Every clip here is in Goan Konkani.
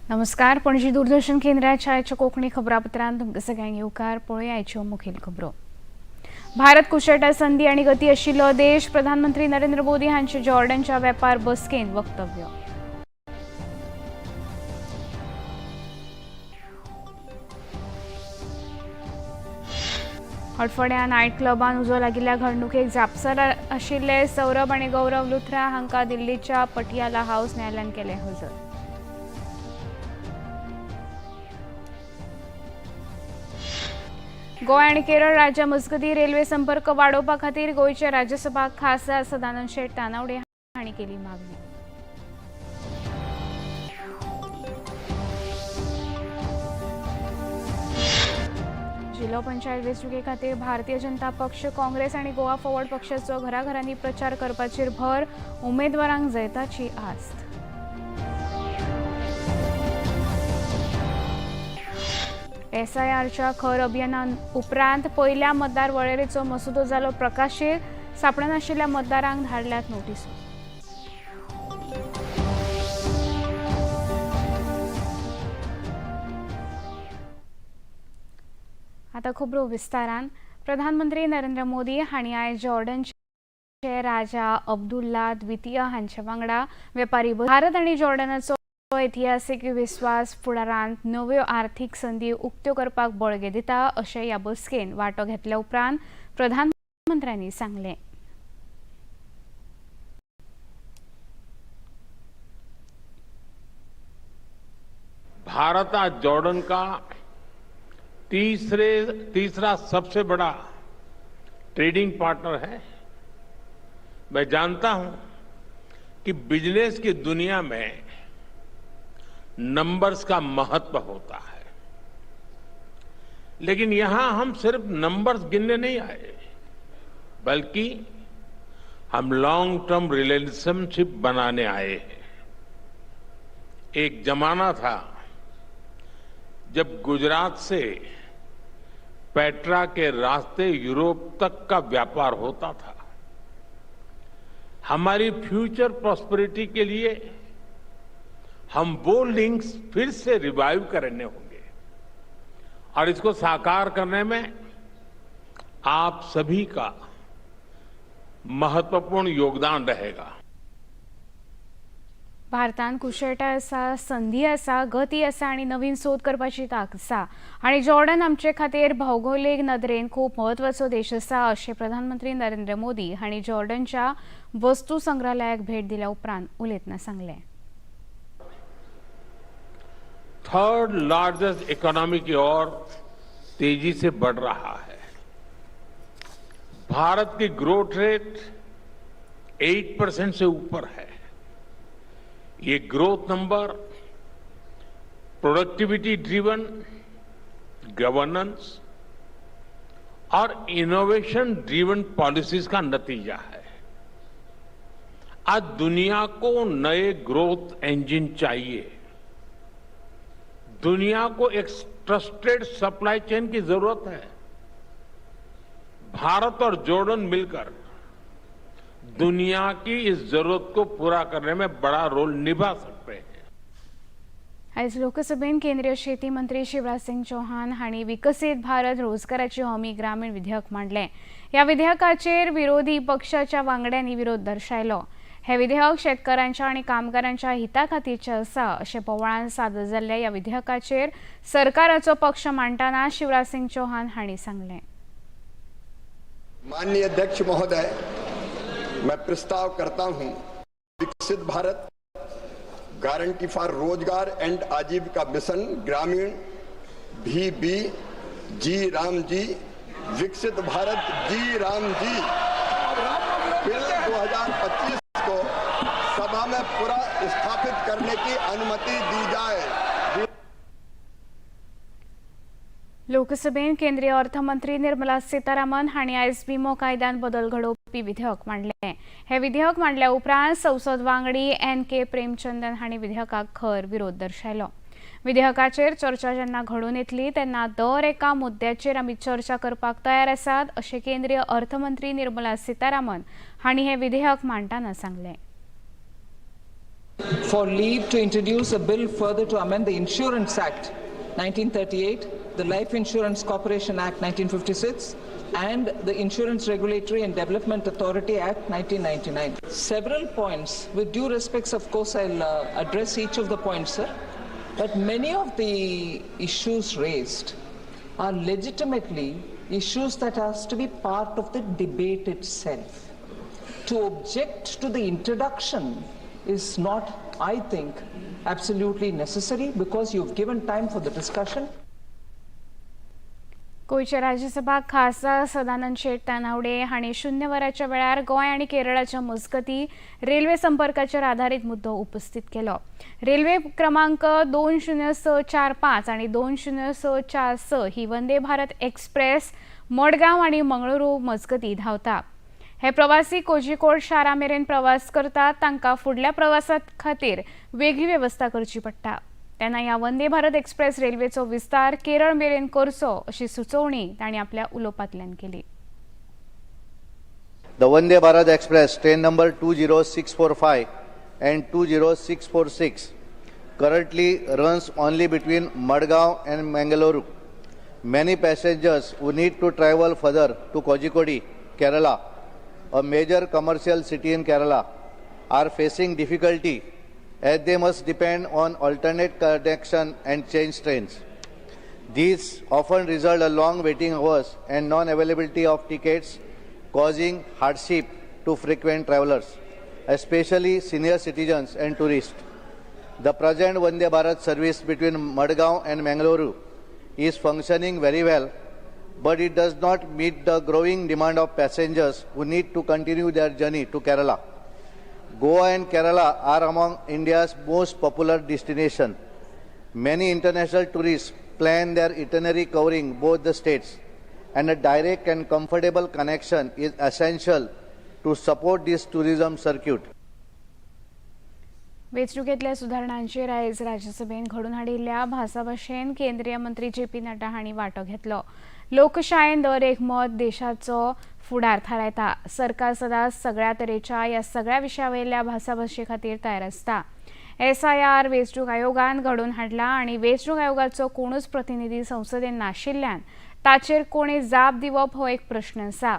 नमस्कार, पणजी दूरदर्शन केंद्राच्या आयच्या कोंकणी खबरापत्रांत तुमकां सगळ्यांक येवकार. पळोवया आयच्यो मुखेल खबरो. भारत कुशळटाय, संदी आनी गती आशिल्लो देश, प्रधानमंत्री नरेंद्र मोदी हांचे जॉर्डनच्या वेपार बसकेंत वक्तव्य. हडफड्या नायट क्लबान उजो लागिल्ल्या घडणुकेक जापसालदार आशिल्ले सौरभ आनी गौरव लुथरा हांकां दिल्लीच्या पटियाला हाऊस न्यायालयान केले हजर. गोंय आनी केरळ राज्या मजगतीं रेल्वे संपर्क वाडोवपा खातीर गोंयचे राज्यसभा खासदार सदानंद शेट तानावडे हांणी केली मागणी. जिल्हो पंचायत वेंचणुके खातीर भारतीय जनता पक्ष, काँग्रेस आनी गोवा फॉरवर्ड पक्षाचो घराघरांनी प्रचार करपाचेर भर, उमेदवारांक जैताची आस्त. एसआयआरच्या खर अभियाना उपरांत पयल्या मतदार वळेरेचो मसुदो जालो प्रकाशीत, सापडनाशिल्ल्या मतदारांक धाडल्यात नोटिसो. आता खबरो विस्तारान. प्रधानमंत्री नरेंद्र मोदी हांणी आयज जॉर्डनचे राजा अब्दुल्ला द्वितीय हांचे वांगडा वेपारी भारत आनी जॉर्डनाचो इतिहासीक विस्वास फुडारांत नव्यो आर्थीक संदी उक्त्यो करपाक बळगें दिता, अशें ह्या बसकेंत वांटो घेतल्या उपरांत प्रधानमंत्र्यांनी सांगलें. भारत आज जॉर्डन का तीसरा सबसे बड़ा ट्रेडिंग पार्टनर है. मैं जानता हूं कि बिजनेस की दुनिया में नंबर्स का महत्व होता है, लेकिन यहां हम सिर्फ नंबर्स गिनने नहीं आए, बल्कि हम लॉन्ग टर्म रिलेशनशिप बनाने आए हैं. एक जमाना था जब गुजरात से पेट्रा के रास्ते यूरोप तक का व्यापार होता था. हमारी फ्यूचर प्रॉस्पेरिटी के लिए हम वो लिंक्स फिर से रिवाइव करने होंगे और इसको साकार करने में आप सभी का महत्वपूर्ण योगदान रहेगा. भारतान कुशळटाय आसा, संदी आसा, गती आसा आनी नवीन सोद करपाची तांक आसा आनी जॉर्डन आमचे खातीर भौगोलीक नदरेन खूब म्हत्वाचो देश आसा, अशें प्रधानमंत्री नरेंद्र मोदी हांणी जॉर्डनच्या वस्तू संग्रहालयाक भेट दिल्या उपरांत उलयतना सांगलें. थर्ड लार्जेस्ट इकोनॉमी की ओर तेजी से बढ़ रहा है. भारत की ग्रोथ रेट 8% से ऊपर है. ये growth number productivity driven governance और इनोवेशन ड्रिवन पॉलिसीज का नतीजा है. आज दुनिया को नए ग्रोथ इंजन चाहिए. दुनिया को एक ट्रस्टेड सप्लाई चेन की जरूरत है. भारत और जॉर्डन मिलकर दुनिया की इस जरूरत को पूरा करने में बड़ा रोल निभा सकते हैं. आयज लोकसभेन केंद्रीय शेती मंत्री शिवराज सिंग चौहान हांणी विकसीत भारत रोजगाराची हमी ग्रामीण विधेयक मांडलें. ह्या विधेयकाचेर विरोधी पक्षाच्या वांगड्यांनी विरोध दर्शायलो. हे विधेयक शेतकारांच्या आनी कामगारांच्या हिता खातीरचें आसा, अशें बोवाळान सादर जाल्ल्या ह्या विधेयकाचेर सरकाराचो पक्ष मांडटना शिवराज सिंग चौहान हांणी सांगलें. माननीय अध्यक्ष महोदय, मैं प्रस्ताव करता हूं, विकसित Bharat guarantee for Rozgar and Ajeevika mission Gramin, VB G Ram ji, विकसित भारत जी राम जी बिल 2025 को सभा में पुनः स्थापित करने की अनुमति दी जाए. लोकसभेन केंद्रीय अर्थमंत्री निर्मला सीतारामन हांणी आयज विमो कायद्यान बदल घडोवपी विधेयक मांडलें. हे विधेयक मांडल्या उपरांत संसद वांगडी एन के प्रेमचंदन हांणी विधेयकाक खर विरोध दर्शयलो. विधेयकाचेर चर्चा जेन्ना घडून येतली तेन्ना दर एका मुद्द्याचेर आमी चर्चा करपाक तयार आसात, अशें केंद्रीय अर्थमंत्री निर्मला सीतारामन हांणी हे विधेयक मांडटना सांगलें. For leave to introduce a bill further to amend the Insurance Act 1938, the Life Insurance Corporation Act 1956, and the Insurance Regulatory and Development Authority Act 1999. Several points, with due respects, of course, I'll address each of the points, sir. But many of the issues raised are legitimately issues that has to be part of the debate itself. To object to the introduction is not, I think, absolutely necessary because you've given time for the discussion. गोंयचे राज्यसभा खासदार सदानंद शेट तानावडे हांणी शुन्य वराच्या वेळार गोंय आनी केरळाच्या मजगती रेल्वे संपर्काचेर आधारीत मुद्दो उपस्थित केलो. रेल्वे क्रमांक 20645 आनी 20646 ही वंदे भारत एक्सप्रेस मडगांव आनी मंगळुरू मजगती धांवता. हे प्रवासी कोझिकोड शारा मेरेन प्रवास करतात, तांकां फुडल्या प्रवासा खातीर वेगळी वेवस्था करची पडटा. तेन्ना ह्या वंदे भारत एक्सप्रेस रेल्वेचो विस्तार केरळ मेरेन करचो अशी सुचोवणी तांणी आपल्या उलोवपांतल्यान केली. The Vande Bharat Express, train number 20645 and 20646, currently runs only between Madgaon and Mangaluru. Many passengers who need to travel further to Kozhikode, Kerala, a major commercial city in Kerala, are facing difficulty as they must depend on alternate connection and change trains. These often result in long waiting hours and non-availability of tickets, causing hardship to frequent travelers, especially senior citizens and tourists. The present Vande Bharat service between Madgaon and Mangaluru is functioning very well, but it does not meet the growing demand of passengers who need to continue their journey to Kerala. Goa and Kerala are among India's most popular destinations. Many international tourists plan their itinerary covering both the states, and a direct and comfortable connection is essential to support this tourism circuit. वेंचणुकेंतल्या सुदारणांचेर आयज राज्यसभेन घडून हाडिल्ल्या भासाभाशेन केंद्रीय मंत्री जे पी नड्डा हांणी वांटो घेतलो. लोकशायेन दर एक मत देशाचो फुडार थारायता. सरकार सदांच सगळ्या तरेच्या ह्या सगळ्या विशया वयल्या भासाभाशे खातीर तयार आसता. एसआयआर वेंचणूक आयोगान घडोवन हाडला आनी वेंचणूक आयोगाचो कोणूच प्रतिनिधी संसदेन नाशिल्ल्यान ताचेर कोणी जाप दिवप हो एक प्रश्न आसा.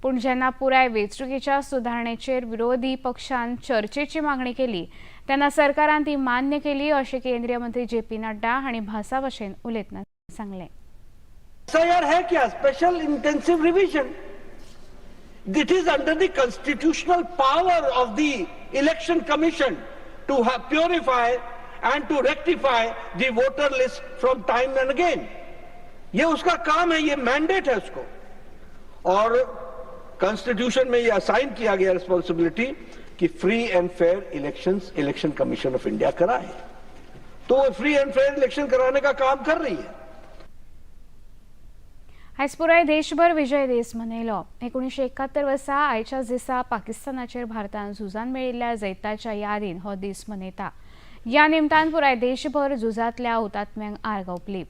पूण जेन्ना पुराय वेंचणुकेच्या सुदारणेचेर विरोधी पक्षान चर्चेची मागणी केली तेन्ना सरकारान ती मान्य केली, अशें केंद्रीय मंत्री जे पी नड्डा हांणी भासाभाशेन उलयतना सांगलें. एसआईआर है क्या? Special intensive revision. It is under the constitutional power of the Election Commission to have purify and to rectify the voter list from time and again. ये उसका काम है, ये मैंडेट है उसको और कॉन्स्टिट्यूशन में ये असाइन किया गया रिस्पॉन्सिबिलिटी कि free and fair elections Election Commission of India कराए, तो वो फ्री एंड फेयर इलेक्शन कराने का काम कर रही है. आयज पुराय देशभर विजय दीस मनयलो. 1971 वर्सा आयच्याच दिसा पाकिस्तानाचेर भारतान झुजान मेळिल्ल्या जैताच्या यादीन हो दीस मनयता. ह्या निमतान पुराय देशभर झुजांतल्या हुतात्म्यांक आर्गां ओंपली.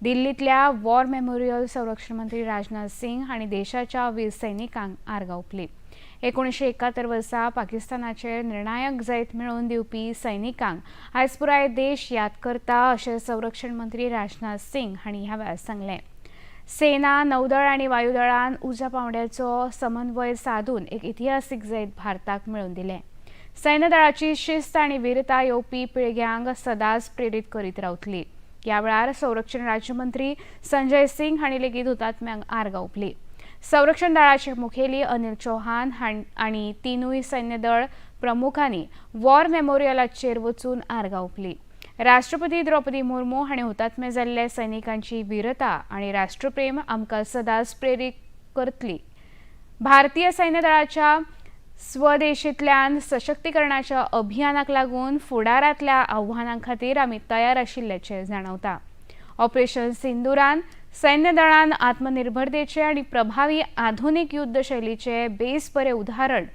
दिल्लींतल्या वॉर मेमोरियल संरक्षण मंत्री राजनाथ सिंग हांणी देशाच्या वीर सैनिकांक आर्गां ओंपली. 1971 वर्सा पाकिस्तानाचेर निर्णायक जैत मेळोवन दिवपी सैनिकांक आयज पुराय देश याद करता, अशें संरक्षण मंत्री राजनाथ सिंग हांणी ह्या वेळार सांगलें. सेना, नौदळ आनी वायुदळान उंचा पांवड्याचो समन्वय साधून एक इतिहासीक जैत भारताक मेळोवन दिलें. सैन्य दळाची शिस्त आनी वीरता येवपी पिळग्यांक सदांच प्रेरीत करीत रावतली. ह्या वेळार संरक्षण राज्यमंत्री संजय सिंग हांणी लेगीत हुतात्म्यांक आर्गां ओंपली. संरक्षण दळाचे मुखेली अनिल चौहान आनी तिनूय सैन्य दळ प्रमुखांनी वॉर मेमोरियलाचेर वचून आर्गां ओंपली. राष्ट्रपती द्रौपदी मुर्मू हांणी हुतात्मे जाल्ले सैनिकांची वीरता आनी राष्ट्रप्रेम आमकां सदांच प्रेरीत करतली, भारतीय सैन्य दळाच्या स्वदेशींतल्यान सशक्तीकरणाच्या अभियानाक लागून फुडारांतल्या आव्हानां खातीर आमी तयार आशिल्ल्याचें जाणवता. ऑपरेशन सिंदुरान सैन्य दळान आत्मनिर्भरतेचे आनी प्रभावी आधुनीक युद्ध शैलीचे बेस बरें उदाहरण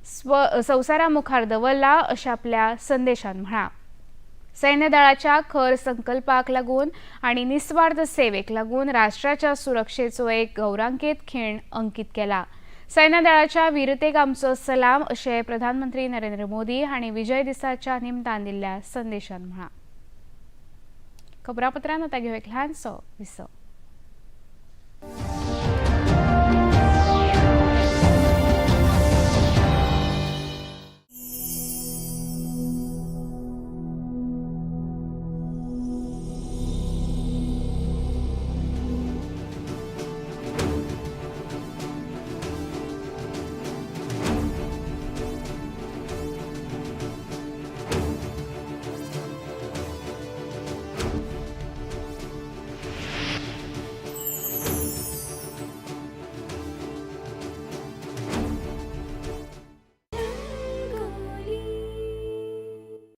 स्व संवसारा मुखार दवरला, अशें आपल्या संदेशान म्हळां. सैन्य दळाच्या खर संकल्पाक लागून आनी निस्वार्थ सेवेक लागून राष्ट्राच्या सुरक्षेचो एक गौरांकीत खीण अंकीत केला. सैन्य दळाच्या वीरतेक आमचो सलाम अशें प्रधानमंत्री नरेंद्र मोदी हांणी विजय दिसाच्या निमतान दिल्ल्या संदेशान म्हळां. खबरापत्रांत आतां घेवया एक ल्हानसो विसव.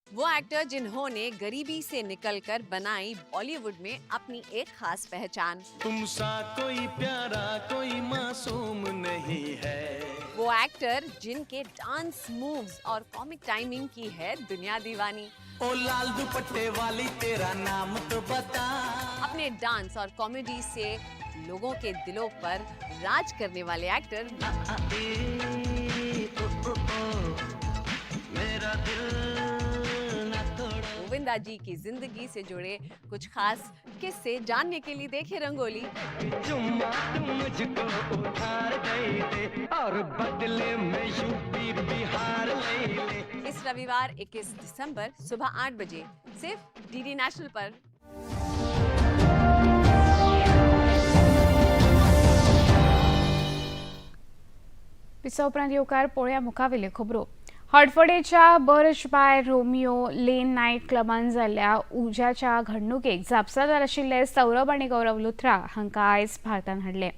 वो एक्टर जिन्होंने गरीबी से निकलकर बनाई बॉलीवुड में अपनी एक खास पहचान। तुम सा कोई प्यारा कोई मासूम नहीं है। वो एक्टर जिनके डांस मूव्स और कॉमिक टाइमिंग की है दुनिया दीवानी। ओ लाल दुपट्टे वाली तेरा नाम तो बता। अपने डांस और कॉमेडी से लोगों के दिलों पर राज करने वाले एक्टर मेरा दिल ना तोड़ो। गोविंदा जी की जिंदगी से जुड़े कुछ खास किस्से जानने के लिए देखें रंगोली। चुम्मा तू मुझको उधार दे दे और बदले में यूपी बिहार ले ले। इस रविवार 21 दिसंबर सुबह 8 बजे सिर्फ डीडी नेशनल पर। पिसा उपरांत येवकार पळोवया मुखावेल्यो खबरो. हडफडेच्या Birch by Romeo Lane night क्लबान जाल्ल्या उज्याच्या घडणुकेक जापसालदार आशिल्ले सौरभ आनी गौरव लुथरा हांकां आयज भारतान हाडले.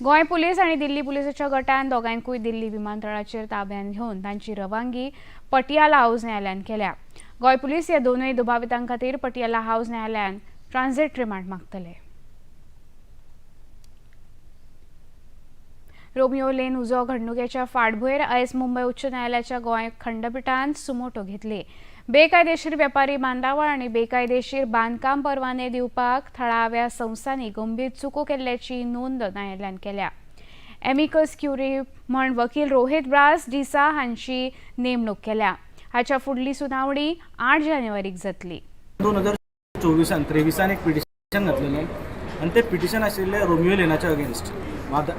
गोंय पुलीस आनी दिल्ली पुलिसाच्या गटान दोगांयकूय दिल्ली विमानतळाचेर ताब्यात घेवन तांची रवानगी पटियाला हाऊस न्यायालयान केल्या. गोंय पुलीस ह्या दोनूय दुबावितां खातीर पटियाला हाऊस न्यायालयान ट्रान्झिट रिमांड मागतले. रोमियो लेन उजो घडणुकेच्या फाटभुंयेर आयज मुंबय उच्च न्यायालयाच्या गोंय खंडपिठान सुमोटो घेतली. बेकायदेशीर वेपारी बांदावळ आनी बेकायदेशीर बांदकाम परवाने दिवपाक थळाव्या संस्थांनी गंभीर चुको केल्ल्याची नोंद न्यायालयान केल्या. एमिकस क्युरी म्हण वकील रोहित ब्रास डिसा हांची नेमणूक केल्या. हाच्या फुडली सुनावणी 8 जानेवारीक जातली. 2024 23 एक पिटिशन घातलेलें आनी तें पिटिशन आशिल्लें रोमियो लेनाच्या अगेन्स्ट.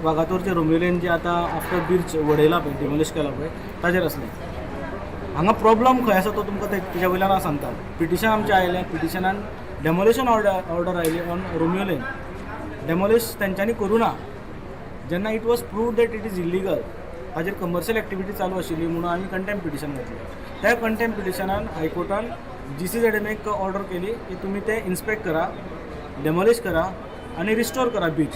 वागातोरचें रोमियो लेन जे आतां आफ्टर बिर्च वडयला पळय, डिमोलिश केला पळय, ताजेर आसलें. हांगा प्रॉब्लम खंय आसा तो तुमकां तेज्या वयल्यान हांव सांगता. पिटिशन आमचें आयलें, पिटिशनान डेमोलिशन ऑर्डर आयली ऑन रोमियो लेन. डेमोलिश तेंच्यांनी करूं ना. जेन्ना it was proved that it is illegal, ताजेर कमर्शियल एक्टिविटी चालू आशिल्ली म्हणून आमी कंटेम्प्ट पिटिशन घातलें. त्या कंटेम्प्ट पिटिशनान हायकोर्टान GCZM एक ऑर्डर केली की तुमी ते इन्स्पेक्ट करा, डेमोलिश करा आनी रिस्टोर करा बीच.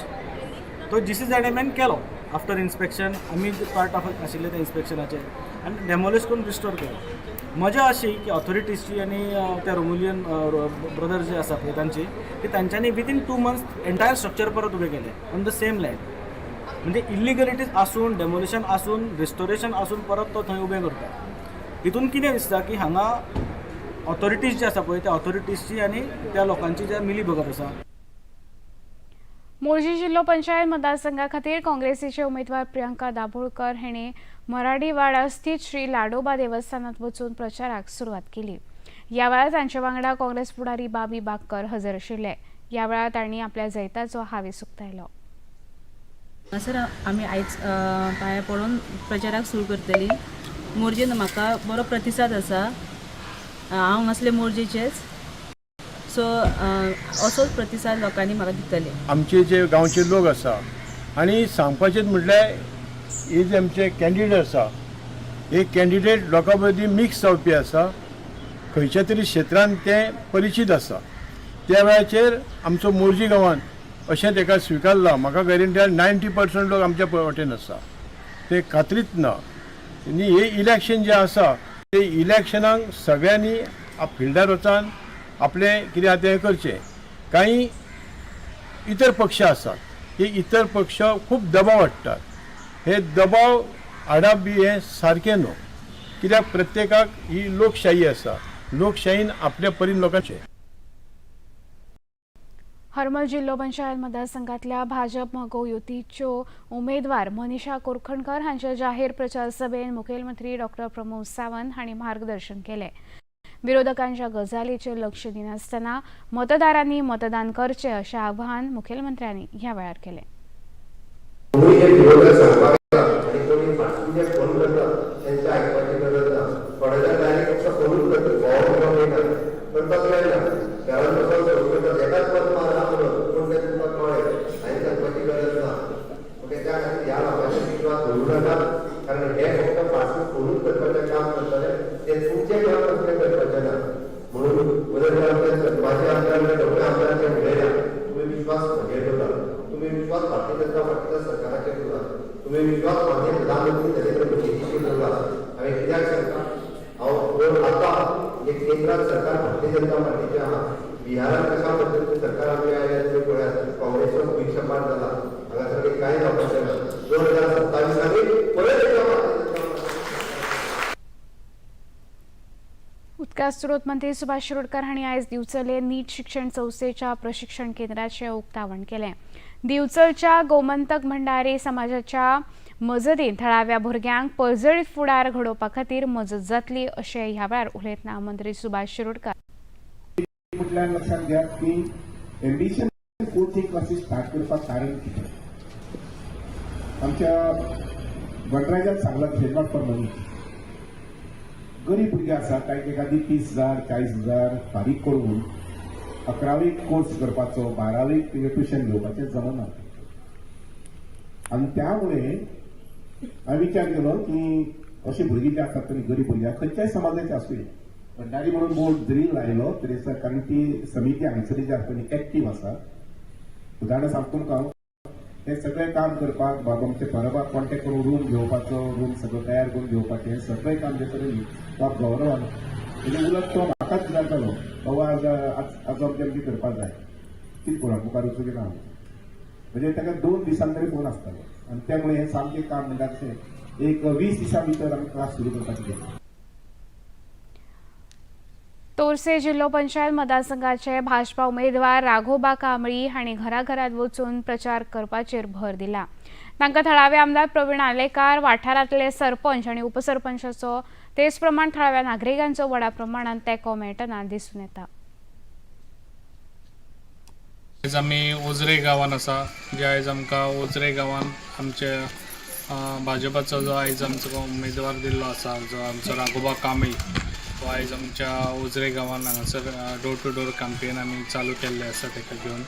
तो GCZM केलो आफ्टर इन्स्पेक्शन. आमी पार्ट ऑफ आशिल्ले त्या इन्स्पेक्शनाचे आनी डेमोलिश करून रिस्टोर केलो. मजा अशी की ऑथॉरिटीजची आनी त्या रोमुलियन ब्रदर्स जे आसा पळय तांची, की तांच्यांनी within 2 months entire structure परत उबें केलें ऑन the same land. म्हणजे इल्लिगलिटीज आसून, डेमोलिशन आसून, रिस्टोरेशन आसून परत तो थंय उबें करता. हितून कितें दिसता की हांगा ऑथॉरिटीज जे आसा पळय त्या ऑथॉरिटीजची आनी त्या लोकांची जे मिली भगत आसा. मोरजी जिल्हो पंचायत मतदारसंघा खातीर काँग्रेसीचे उमेदवार प्रियंका दाभोळकर हिणे मराठीवाडा स्थित श्री लाडोबा देवस्थानात वचून प्रचाराक सुरवात केली. ह्या वेळार तांचे वांगडा काँग्रेस फुडारी बाबी बागकर हजर आशिल्ले. ह्या वेळार तांणी आपल्या जैताचो हावेस उक्तायलो. हांगासर आमी आयज पांया पडून प्रचाराक सुरू करतली. मोरजेन म्हाका बरो प्रतिसाद आसा. हांव हांगासले मोरजेचेच, सो असोच प्रतिसाद लोकांनी म्हाका दितले. आमचे जे गांवचे लोक आसा आनी सांगपाचें म्हटल्यार हे जे आमचे कॅन्डिडेट आसा, हे कॅन्डिडेट लोकां मदीं मिक्स जावपी आसा. खंयच्या तरी क्षेत्रान ते परिचीत आसा. त्या वेळाचेर आमचो मोरजी गांवान अशें ताका स्विकारला. म्हाका गॅरंटी 90% लोक आमच्या वटेन आसा, ते खात्रीच ना. आनी हे इलेक्शन जें आसा ते इलेक्शनाक सगळ्यांनी फिल्डार वचान आपलें कितें आहा तें करचें. कांय इतर पक्ष आसात, हे इतर पक्ष खूब दबाव हाडटात. हे दबाव हाडप बी हें सारकें न्हू, कित्याक प्रत्येकाक ही लोकशाही आसा. लोकशाहीन आपल्या परीन लोकांचें. हरमल जिल्हो पंचायत मतदारसंघातल्या भाजप मगो युतीच्यो उमेदवार मनीषा कोरखणकर हांच्या जाहीर प्रचार सभेन मुखेलमंत्री डॉक्टर प्रमोद सावंत हांणी मार्गदर्शन केलें. विरोधकांच्या गजालीचेर लक्ष दिनासतना मतदारांनी मतदान करचें अशें आवाहन मुखेलमंत्र्यांनी ह्या वेळार केलें. कोणी जे विरोधक सांगपाक येता आनी कोणी फाटसून जे फोन करतात तेंचे आयकपाची गरज ना. थोडे जाण डायरेक्ट फक्त फोनूच करतात, भोंवप बिवप येना, करपाक मेळना. घरान बसून फोन करतात, एकाच मत मारा म्हणून, पूण तें तुमकां कळ्ळें, हांवें सांगपाची गरज ना. ओके, त्या खातीर ह्या लोकांचेर विश्वास दवरूं नाका, कारण हे फक्त फाटसून फोनूच करपाचें काम करतले, ते तुमचें काम कसलें करपाचें ना. म्हणून बरें, आमचे माझे आमदार, सगळे आमदार जे उलयला, तुमी विश्वास म्हजेर दवरात, तुमी विश्वास भारतीय जनता पार्टीच्या सरकाराचेर दवरात, तुमी विश्वास माननीय प्रधानमंत्री नरेंद्र मोदीजीचेर दवरात. हांवें कित्याक सांगता, हांव दोन आतां म्हणजे केंद्रात सरकार भारतीय जनता पार्टीचें आहा. बिहारात कशा पद्दतीन सरकार आमचें आयलें तुमी पळयात. काँग्रेसचो भुंयसपाट जाला. हांगासर कांय जावपाचें ना. 2027आनी परत एकदां भारतीय जनता पार्टी. उदका स्रोत मंत्री सुभाष शिरोडकर हांणी आयज दिवचले नीट शिक्षण संस्थेच्या प्रशिक्षण केंद्राचें उक्तावण केलें. दिवचलच्या गोमंतक भंडारी समाजाच्या मजतीन थळाव्या भुरग्यांक पर्जळीत फुडार घडोवपा खातीर मजत जातली अशें ह्या वेळार उलयतना मंत्री सुभाष शिरोडकर. म्हटल्यार लक्षात घेयात की एम्बिशन कोचिंग क्लासीस स्टार्ट करपाक कारण कितें? आमच्या गणराजान सांगलां, not for money. गरीब भुरगे आसा, कांय एखादी 30,000, 40,000 फारीक करून 11वेक कोर्स करपाचो, 12वेक ट्युशन घेवपाचें जमना. आनी त्यामुळे हांवें विचार केलो की अशी भुरगीं जी आसात तरी गरीब भुरगीं खंयच्याय समाजाचे आसूं, भंडारी म्हणून बोर्ड जरी लायलो तरी आसा, कारण ती समिती हांगसरली जी आसा ती एक्टीव आसा. उदाहरण सांगता तुमकां हांव, हें सगळें काम करपाक बाबा आमचे परबाक कॉन्टेक्ट करून रूम घेवपाचो, रूम सगळो तयार करून घेवपाचें, हें सगळें काम जें तरेन बाब गौरवान, म्हणजे उलट तो म्हाकाच विचारतालो, बाबा आज आज आज अमकें अमकें करपाक जाय, कितें करूं, मुखार वचूं ना? म्हणजे ताका 2 दिसांक तरी फोन आसतालो. आनी त्यामुळे हें सामकें काम म्हणटा तशें एक 20 दिसां भितर आमी क्लास सुरू करपाची केली. तोरसे जिल्हो पंचायत मतदारसंघाचे भाजपा उमेदवार राघोबा कांबळी हांणी घराघरात वचून प्रचार करपाचेर भर दिला. तांकां थळावे आमदार प्रवीण आर्लेकार, वाठारांतले सरपंच आनी उपसरपंचाचो, तेच प्रमाण थळाव्या नागरिकांचो व्हडा प्रमाणात तेंको मेळटना दिसून येता. आयज आमी ओझरे गांवान आसा, जे आयज आमकां ओझरे गांवान आमचे भाजपाचो जो आयज आमचो उमेदवार दिल्लो आसा, जो आमचो राघोबा कांबळी, तो आयज आमच्या ओझरे गांवान हांगासर डोर टू डोर कॅम्पेन आमी चालू केल्ले आसा ताका घेवन.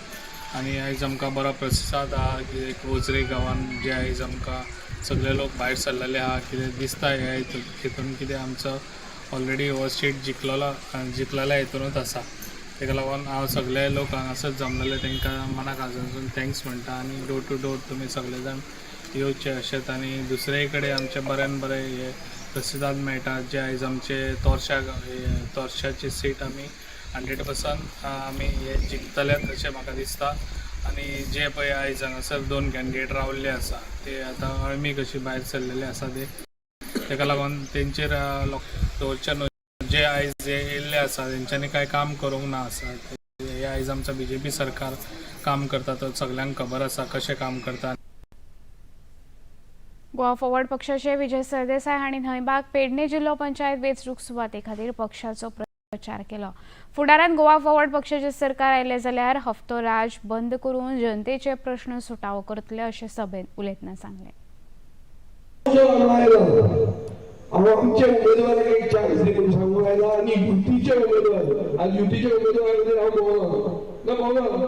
आनी आयज आमकां बरो प्रतिसाद आहा की एक ओझरे गांवान जे आयज आमकां सगळे लोक भायर सरलेले आहा. कितें दिसता ह्या हितून कितें आमचो ऑलरेडी हो सीट जिखलेलो, जिखलेल्या हितुनूच आसा. ताका लागून हांव सगळे लोक हांगासर जमलेले तांकां मना काळजांतसून thanks म्हणटा. आनी डोर टू डोर तुमी सगळे जाण येवचे अशेंच. आनी दुसरे कडेन आमचे बऱ्यान बरे हे प्रतिसाद मेळटा, जे आयज आमचे तोरशा तोरशाची सीट आमी 100% आमी हे जिखतलेच अशें म्हाका दिसता. आनी जे पळय आयज हांगासर दोन कॅन्डिडेट रावल्ले आसा, ते आतां अळमी कशी भायर सरलेले आसा ते, ताका लागून तेंचेर लोक दवरचे न्हू. जे आयज जे येयल्ले आसा तेंच्यांनी कांय काम करूंक ना आसा. हे आयज आमचो बीजेपी सरकार काम करता, तो सगल्यांक खबर आसा कशें काम करता. गोवा फॉरवर्ड पक्षाचे विजय सरदेसाय हांणी न्हंयबाग पेडणे जिल्हो पंचायत वेंचणूक सुवाते खातीर पक्षाचो प्रचार केलो. फुडारांत गोवा फॉरवर्ड पक्षाचे सरकार आयले जाल्यार हफ्तो राज बंद करून जनतेचे प्रश्न सुटावो करतले अशें सभेत उलयतना सांगलें. हांव आमच्या उमेदवाराक एक चान्स दी म्हणून सांगूंक आयला. आनी युतीचे उमेदवार, आज युतीच्या उमेदवार खातीर हांव भोंवला ना भोंवला,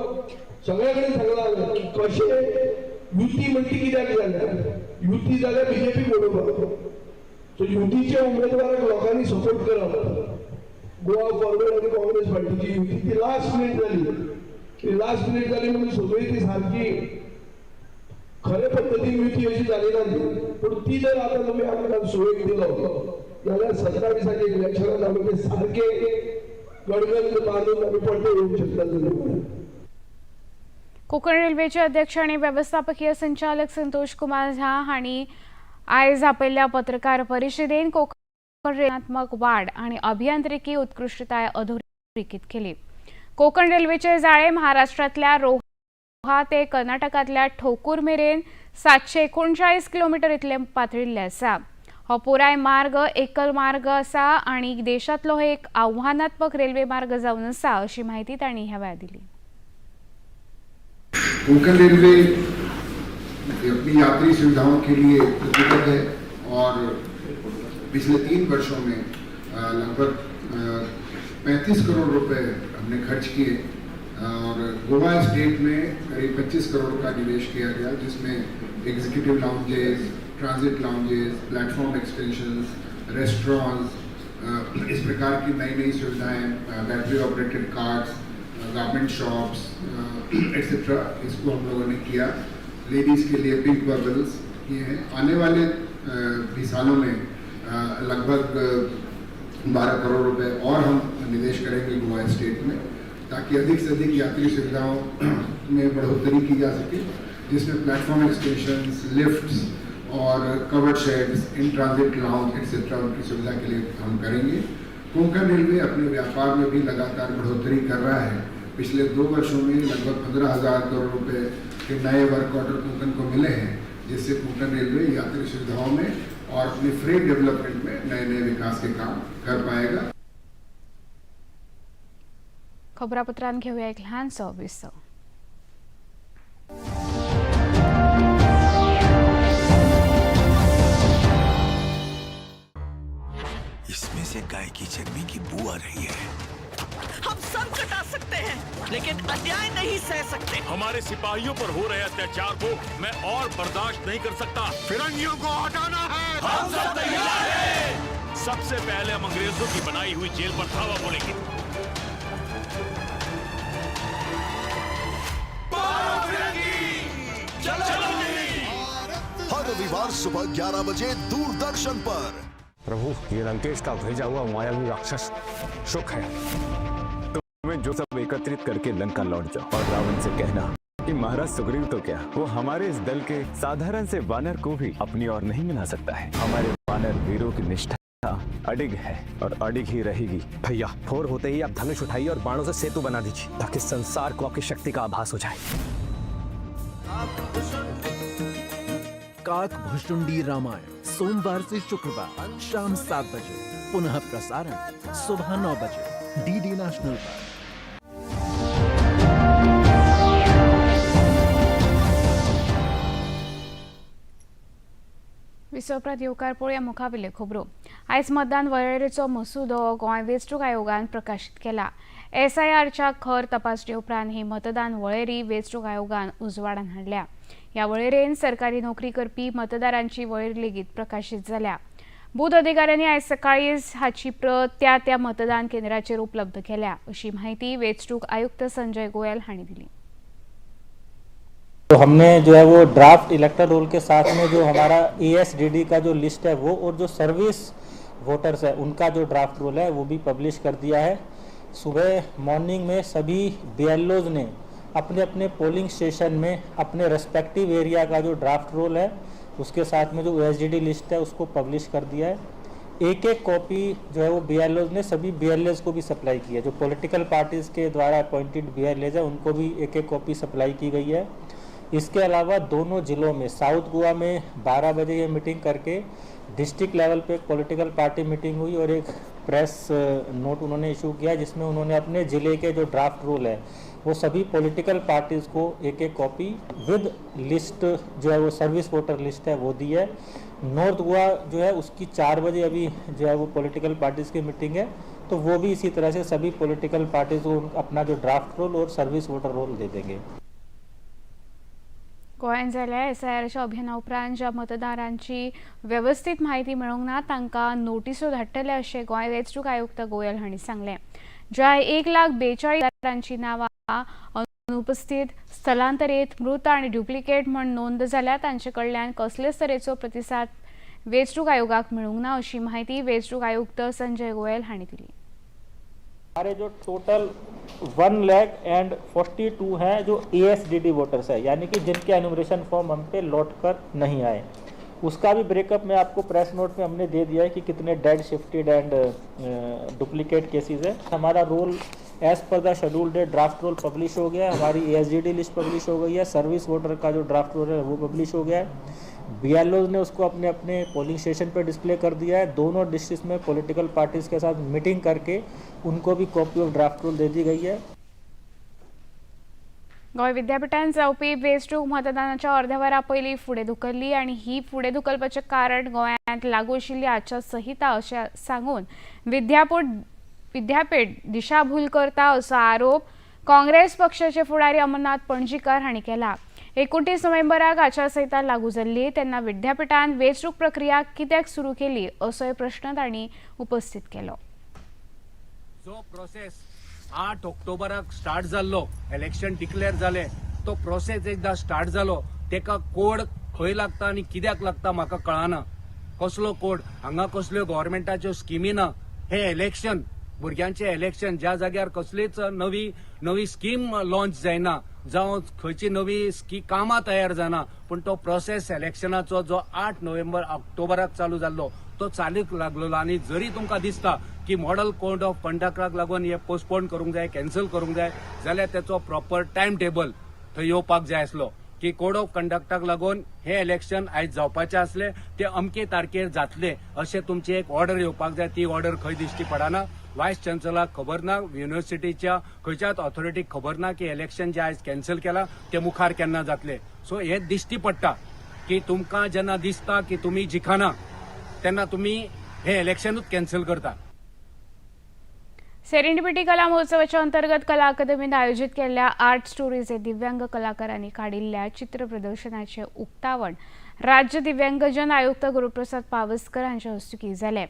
सगळ्या कडेन सांगलां हांवें की कशें युती म्हणटी कित्याक जाल्या. युती जाल्यार बीजेपी बरोबर, सो युतीच्या उमेदवाराक लोकांनी सपोर्ट करप. गोवा फॉरवर्ड आनी काँग्रेस पार्टीची युती ती लास्ट मिनीट जाली. ती लास्ट मिनीट जाली म्हणून सगळी ती सारकी खरे पद्दतीन युती अशी जाली ना ती. पूण ती जर आतां तुमी आमकां सुवेक दिलो जाल्यार 27आच्या इलेक्शनान आमी सारके गडगंज बांदून आमी परते येवंक शकता. कोकण रेल्वेचे अध्यक्ष आणि वेवस्थापकीय संचालक संतोष कुमार झा हांणी आयज आपयल्ल्या पत्रकार परिशदेन कोकण रेल्वेत्मक वाड आणि अभियांत्रिकी उत्कृश्टताय अधोरेखित केली. कोकण रेल्वेचे जाळे महाराष्ट्रांतल्या रोहा ते कर्नाटकांतल्या ठोकूर मेरेन 739 किलोमीटर इतले पातळिल्ले आसा. हो पुराय मार्ग एकल मार्ग आसा आनी देशांतलो एक आव्हानात्मक रेल्वे मार्ग जावन आसा अशी म्हायती तांणी ह्या वेळार दिली. कोंकण रेलवे अपनी यात्री सुविधाओं के लिए प्रतिबद्ध है और पिछले 3 वर्षों में लगभग 35 करोड़ रुपए हमने खर्च किए और गोवा स्टेट में करीब 25 करोड़ का निवेश किया गया, जिसमें executive lounges, transit lounges, platform extensions, restaurants, इस प्रकार की नई नई सुविधाएं, battery operated cars, garment shops etcetera, इसको हम लोगों ने किया। लेडीज़ के लिए पिंक बबल्स किए हैं। आने वाले भी सालों में लगभग 12 करोड़ रुपए और हम निवेश करेंगे गोवा स्टेट में, ताकि अधिक से अधिक यात्री सुविधाओं में बढ़ोतरी की जा सके, जिसमें platform extensions, lifts Aur covered sheds, in transit lounge etcetera उनकी सुविधा के लिए हम करेंगे। कोंकण रेलवे अपने व्यापार में भी लगातार बढ़ोतरी कर रहा है। पिछले 2 वर्षों में लगभग 15,000 करोड़ रुपए के नए वर्क ऑर्डर कोंकण को मिले हैं, जिससे कोंकण रेलवे यात्री सुविधाओं में और अपने फ्रेट डेवलपमेंट में नए नए विकास के काम कर पाएगा। खबरापत्रांत घेऊया एक ल्हानसो विसव. इसमें से गाय की चर्बी की बू आ रही है। हम सर कटा सकते हैं लेकिन अन्याय नहीं सह सकते। हमारे सिपाहियों पर हो रहे अत्याचार को मैं और बर्दाश्त नहीं कर सकता। फिरंगियों को हटाना है, हम सब तैयार हैं। सबसे पहले हम अंग्रेजों की बनाई हुई जेल पर धावा बोलेंगे। हर रविवार सुबह 11 बजे दूरदर्शन पर। प्रभु, ये लंकेश का भेजा हुआ मायावी राक्षस शुक है। तुम्हें जो सब एकत्रित करके लंका लौट जाओ और रावण से कहना कि महाराज सुग्रीव तो क्या, वो हमारे इस दल के साधारण से वानर को भी अपनी ओर नहीं मिला सकता है। हमारे वानर वीरों की निष्ठा अडिग है और अडिग ही रहेगी। भैया, भोर होते ही आप धनुष उठाइए और बाणों से सेतु बना दीजिए, ताकि संसार को आपकी शक्ति का आभास हो जाए। काक भुशुंडी रामायण सोमवार से शुक्रवार शाम 7 बजे, पुनः प्रसारण सुबह 9 बजे डीडी नेशनल पर। विसवप्रात येवकार पळोवया मुखावेल्यो खबरो. आयज मतदान वळेरेचो मसुदो गोंय वेंचणूक आयोगान प्रकाशीत केला. एसआयआरच्या खर तपासणे उपरांत ही मतदान वळेरी वेंचणूक आयोगान उजवाडान हाडल्या. ह्या वळेरेन सरकारी नोकरी करपी मतदारांची वळेरी लेगीत प्रकाशीत जाल्या. बूथ अधिकाऱ्यांनी आयज सकाळीं हाची प्रत त्या त्या मतदान केंद्राचेर उपलब्ध केल्या, अशी म्हायती वेंचणूक आयुक्त संजय गोयल हांणी दिली. तो हमने जो है वो ड्राफ्ट इलेक्टर रोल के साथ में जो हमारा एएसडीडी का जो लिस्ट है वो और जो सर्विस वोटर्स है उनका जो ड्राफ्ट रोल है वो भी पब्लिश कर दिया है। सुबह मॉर्निंग में सभी बीएलओज ने अपने अपने पोलिंग स्टेशन में अपने रेस्पेक्टिव एरिया का जो ड्राफ्ट रोल है उसके साथ में जो एएसडीडी लिस्ट है उसको पब्लिश कर दिया है। एक एक कॉपी जो है वो बीएलओज ने सभी बीएलएज को भी सप्लाई की है। जो पॉलिटिकल पार्टीज़ के द्वारा अपॉइंटेड बीएलएज है उनको भी एक एक कॉपी सप्लाई की गई है। इसके अलावा दोनों ज़िलों में साउथ गोवा में 12 बजे ये मीटिंग करके डिस्ट्रिक्ट लेवल पे एक पॉलिटिकल पार्टी मीटिंग हुई और एक प्रेस नोट उन्होंने इशू किया जिसमें उन्होंने अपने ज़िले के जो ड्राफ्ट रोल है वो सभी पॉलिटिकल पार्टीज़ को एक एक कॉपी विद लिस्ट जो है वो सर्विस वोटर लिस्ट है वो दी है। नॉर्थ गोवा जो है उसकी 4 बजे अभी जो है वो पॉलिटिकल पार्टीज़ की मीटिंग है, तो वो भी इसी तरह से सभी पॉलिटिकल पार्टीज़ को अपना जो ड्राफ्ट रोल और सर्विस वोटर रोल दे देंगे। गोंयांत जाल्ल्या एसआयआरच्या अभियाना उपरांत ज्या मतदारांची वेवस्थीत म्हायती मेळूंक ना तांकां नोटिसो धाडटले अशें गोंय वेंचणूक आयुक्त गोयल हांणी सांगलें. ज्या 1,42,000 मतदारांची नांवां अनुपस्थित, स्थलांतरीत, मृत आनी ड्युप्लिकेट म्हूण नोंद जाल्या तांचे कडल्यान कसलेच तरेचो प्रतिसाद वेंचणूक आयोगाक मेळूंक ना अशी म्हायती वेंचणूक आयुक्त संजय गोयल हांणी दिली. हमारे जो टोटल 1,42,000 हैं जो एएसडीडी वोटर्स है, यानी कि जिनके एनुमरेशन फॉर्म हम पे लौट कर नहीं आए, उसका भी ब्रेकअप में आपको प्रेस नोट में हमने दे दिया है कि कितने dead, shifted and duplicate cases है। हमारा role As per the schedule date draft roll publish हो गया है, हमारी ASGD list publish हो गई है, सर्विस वोटर का जो ड्राफ्ट रोल है वो पब्लिश हो गया है, BLOs ने उसको अपने अपने पोलिंग स्टेशन पर डिस्प्ले कर दिया है। दोनों डिस्ट्रिक्ट में पॉलिटिकल पार्टीज़ के साथ मीटिंग करके उनको भी कॉपी ऑफ ड्राफ्ट रोल दे दी गई है। गोंय विद्यापीठान जावपी वेंचणूक मतदानाच्या अर्ध्या वरा पयलीं फुडें धुकल्ली आनी ही फुडें धुकलपाचें कारण गोंयांत लागू आशिल्ली आचारसंहिता अशें सांगून विद्यापीठ दिशाभूल करता असो आरोप काँग्रेस पक्षाचे फुडारी अमरनाथ पणजीकार हांणी केला। 29 नोव्हेंबराक आचारसंहिता लागू जाल्ली तेन्ना विद्यापीठान वेंचणूक प्रक्रिया कित्याक सुरू केली असोय प्रश्न तांणी उपस्थित केलो। जो प्रोसेस 8 ऑक्टोबराक स्टार्ट जाल्लो, इलेक्शन डिक्लेअर जाले, तो प्रोसेस एकदा स्टार्ट जालो तेका कोड खंय लागता आनी कित्याक लागता म्हाका कळना। कसलो कोड हांगा, कसल्यो गव्हर्मेंटाच्यो स्किमी ना। हे इलेक्शन भुरग्यांचे इलेक्शन ज्या जाग्यार कसलीच नवी नवी स्कीम लॉन्च जायना जावं खंयची नवी स्की कामां तयार जायना, पूण तो प्रोसेस इलेक्शनाचो जो 8 नोव्हेंबर ऑक्टोबराक चालू जाल्लो तो चालूक लागलेलो। आनी जरी तुमकां दिसता की मॉडल कोड ऑफ कंडक्टाक लागून हे पोस्टपोन करूंक जाय, कॅन्सल करूंक जाय, जाल्यार तेचो प्रॉपर टायम टेबल थंय येवपाक जाय आसलो की कोड ऑफ कंडक्टाक लागून हे इलेक्शन आयज जावपाचें आसलें ते अमके तारखेर जातले अशें तुमची एक ऑर्डर येवपाक जाय। ती ऑर्डर खंय दिश्टी पडना, वायस चान्सलराक खबर ना, युनिव्हर्सिटीच्या खंयच्याच ऑथॉरिटीक खबर ना की इलेक्शन जे आयज कॅन्सल केलां ते मुखार केन्ना जातले। सो हे दिश्टी पडटा की तुमकां जेन्ना दिसता की तुमी जिखना तेन्ना तुमी हे इलेक्शनूच कॅन्सल करता। सेरेंडिपिटी कला महोत्सवाच्या अंतर्गत कला अकादमीन आयोजित केल्ल्या आर्ट स्टोरीज हे दिव्यांग कलाकारांनी काडिल्ल्या चित्र प्रदर्शनाचे उक्तावण राज्य दिव्यांगजन आयुक्त गुरुप्रसाद पावसकर हांच्या हस्तुकीं जालें।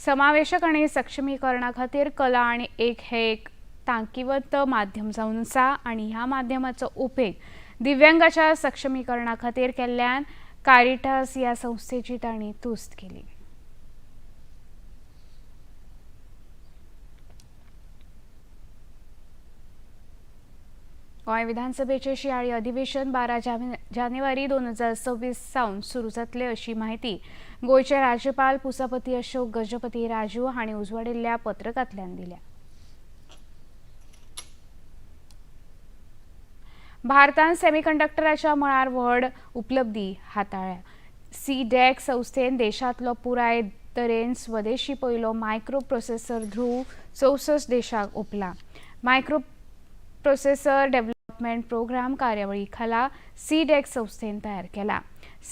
समावेशक आनी सक्षमीकरणा खातीर कला आनी एक हे एक तांकीवंत माध्यम जावन आसा आनी ह्या माध्यमाचो उपेग दिव्यांगाच्या सक्षमीकरणा खातीर केल्ल्यान कारिटास ह्या संस्थेची तांणी तुस्त केली। गोंय विधानसभेचे शियाळी अधिवेशन 12 जानेवारी 2026 सावन सुरू जातले अशी माहिती गोंयचे राज्यपाल पुसापती अशोक गजपती राजू हांणी उजवाडिल्ल्या पत्रकांतल्यान दिल्या। भारतान सेमीकंडक्टराच्या मळार व्हड उपलब्धी हाताळ्ळ्या। सी-डॅक संस्थेन देशांतलो पुराय तरेन स्वदेशी पयलो मायक्रो प्रोसेसर ध्रुव 64 देशाक ओंपला। मायक्रो प्रोसेसर डेव्हलपमेंट प्रोग्राम कार्यावळी खाला सी-डॅक संस्थेन तयार केला।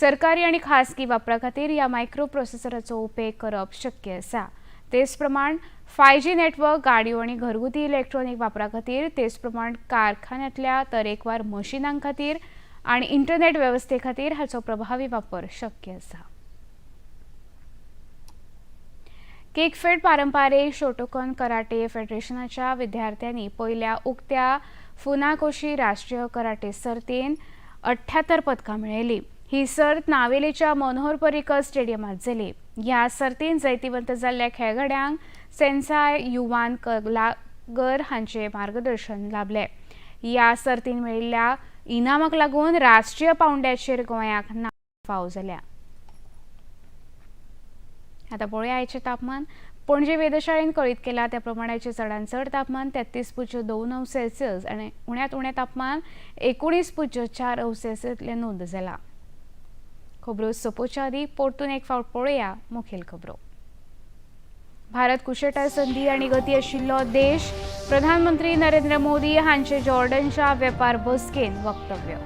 सरकारी आनी खासगी वापरा खातीर ह्या मायक्रो प्रोसेसराचो उपेग करप शक्य आसा। तेच प्रमाण 5G network, गाडयो आनी घरगुती इलेक्ट्रॉनिक वापरा खातीर, तेच प्रमाण कारखान्यांतल्या तरेकवार मशिनां खातीर आनी इंटरनेट वेवस्थे खातीर हाचो प्रभावी वापर शक्य आसा। केकफेट पारंपारीक शोटोकन कराटे फेडरेशनाच्या विद्यार्थ्यांनी पयल्या उक्त्या फुनाकोशी राष्ट्रीय कराटे सर्तीन 78 पदकां मेळयली। ही सर्त नावेलीच्या मनोहर पर्रीकर स्टेडियमांत जाली। ह्या सर्तीन जैतिवंत जाल्ल्या खेळगड्यांक सेन्साय युवान कलागर हांचे मार्गदर्शन लाभले। ह्या सर्तीन मेळिल्ल्या इनामाक लागून राष्ट्रीय पावंड्याचेर गोंयाक नांव फावो जाल्या। आता पळोवया आयचें तापमान। पणजे वेधशाळेन कळीत केला त्या प्रमाणाचे चडांत चड तापमान 33.2 अंश सेल्सियस आनी उण्यांत उणें तापमान 19.4 अंश सेल्सियस नोंद जाला। खबरो सोंपोवच्या आदीं परतून एक फावट पळोवया मुखेल खबरो। भारत कुशळटाय संदी आनी गती आशिल्लो देश, प्रधानमंत्री नरेंद्र मोदी हांचे जॉर्डनच्या वेपार बसकेन वक्तव्य।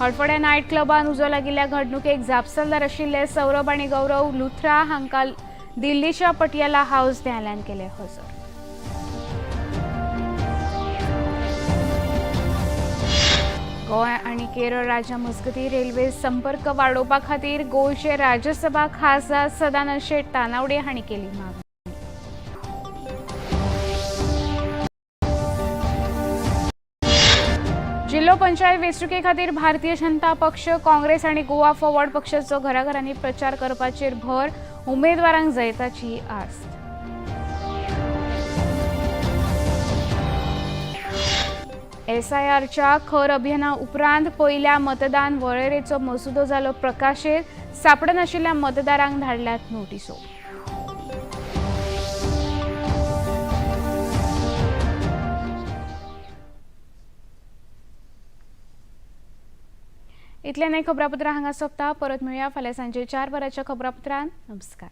हडफड्या नायट क्लबान उजो लागिल्ल्या घडणुकेक जापसालदार आशिल्ले सौरभ आनी गौरव लुथरा हांकां दिल्लीच्या पटियाला हाऊस न्यायालयान केले हजर। गोंय आनी केरळ राज्या मजगतीं रेल्वे संपर्क वाडोवपा खातीर गोंयचे राज्यसभा खासदार सदानंद शेट तानावडे हांणी केली मागणी। जिल्हो पंचायत वेंचणुके खातीर भारतीय जनता पक्ष, काँग्रेस आनी गोवा फॉरवर्ड पक्षाचो घराघरांनी प्रचार करपाचेर भर, उमेदवारांक जैताची आस्त। एसआयआरच्या खर अभियाना उपरांत पयल्या मतदान वळेरेचो मसुदो जालो प्रकाशीत, सापडनाशिल्ल्या मतदारांक धाडल्यात नोटिसो. इतलें न्हय, खबरापत्रां हांगा सोंपता. परत मेळया फाल्यां सांजे 4 वरांच्या खबरापत्रांत. नमस्कार.